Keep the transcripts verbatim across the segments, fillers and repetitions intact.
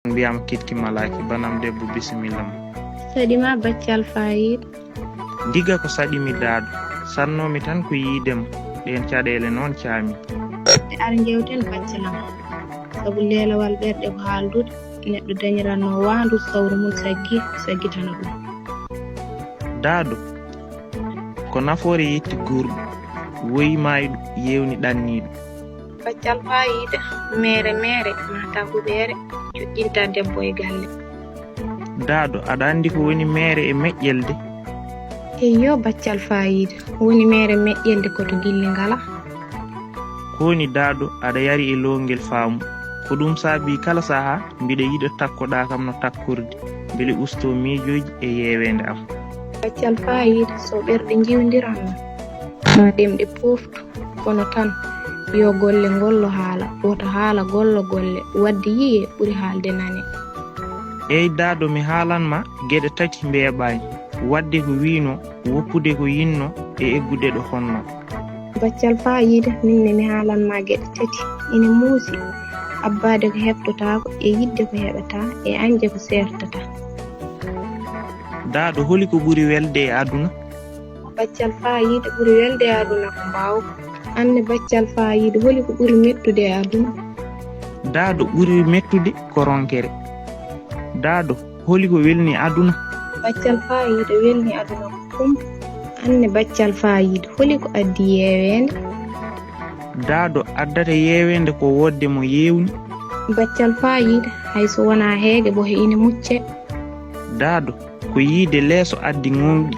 Mbiyam kitti malaki banam debbo bisimilla ma. Saɗi ma baccal fayida. Diga ko saɗi mi daado. Sanno mi tan ko yiide ma. Ɗeen caɗeele noon caami. Ar jewten baccalam. Sabu leelawal ɓerɗe ko haaldude. Neɗɗo dañiranno waandu sawru mum saggi saggitana ɗum. Daado. Ko nafoore yetti guurɗo. Woyi maayɗo yewni ɗanniiɗo. Baccal fayida, meere meere, mata huɓeere, joƴƴinta debbo e galle. Daado, aɗa anndi ko woni meere e meƴƴelde? Eyyo, baccal fayida, woni meere meƴƴelde ko to gilli ngala. Ko woni daado, aɗa yari e loowngel faamu. Ko ɗum saabi kala saha mbiɗa yiɗa takkoɗa kam no takkorde, mbele usto miijooji e yeeweende am. Baccal fayida, so ɓerɗe njiwndiranno, ma ɗemɗe poftu. Kono tan, yo golle ngollo haala, woto haala gollo golle, waɗde yiye ɓuri haalde nane. Eey daado mi haalan ma geɗe tati mbeeɓaani, waɗde ko wiino, woppude ko yinno e eggude ɗo honno. Baccal fayida, min ne mi haalan ma geɗe tati, ina muusi, abbaade ko heɓtotaako e yiɗde ko heɓataa e añde ko seertataa. Daado holi ko ɓuri welde e aduna? Baccal fayida ɓuri welde e aduna ko mbaawka. Anne baccal fayida holi ko ɓuri mettude e aduna? Daado ɓuri mettude ko ronkere. Daado holi ko welni aduna? Baccal fayida welni aduna ko kumpa. Anne baccal fayida holi ko addi yeeweende? Daado addata yeeweende ko woodde mo yeewni. Baccal fayida hay so wonaa heege bohe ina mucce. Daado ko yiide leeso addi ŋoŋɗi.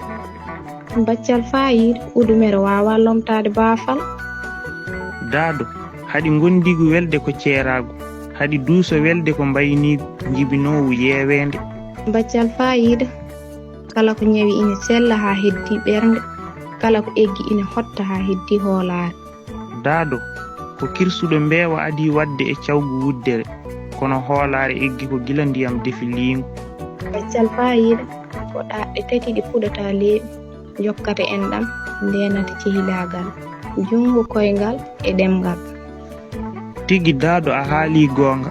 Baccal fayida udumere waawa lomtaade baafal. Daado haɗi ngondiigu welde ko ceeraagu, haɗi duuso welde ko mbayniigu njibinoowu yeeweende. Baccal fayida kala ko ñawi ina sella haa heddi ɓernde, kala ko eggi ina hotta haa heddi hoolaare. Daado ko kirsuɗo mbeewa adii waɗde e cawgu wuddere, kono hoolaare eggi ko gila ndiyam defi liingu. Baccal fayida ko ɗaɗɗe tati ɗe puɗata leeɓi, jokkata enɗam, ndeenata cehilaagal, junngo koyngal e ɗemngal. Tigi daado a haalii goonga,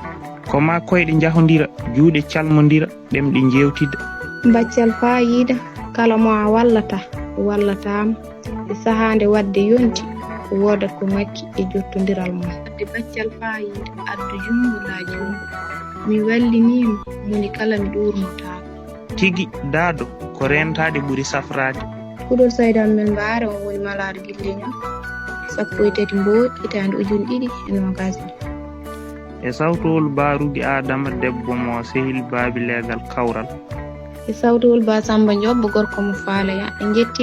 ko ma koyɗe njahondira, juuɗe calmondira, ɗemɗe njeewtida. Baccal fayida kala mo a wallata, wallataama. E sahaa nde waɗde yonti, woodat ko ŋakki e jottondiral mum. Wadde baccal fayida, addu junngo la junngo. Mi walliniima, moni kala mi ɗuurnotaako. Tigi, daado, ko reentaade ɓuri safraade. Kuɗol Sayda Ammel Mbaare, on woni malaaɗo gilleñol, sappo e tati mboy, hitaande ujune ɗiɗi e noogas e joy. E sawtowol Baarugi Aadama, debbo mo sehil baabi leegal kawral. E sawtowol Ba Samba Njoobbo, gorko mo faaleya. En njetti.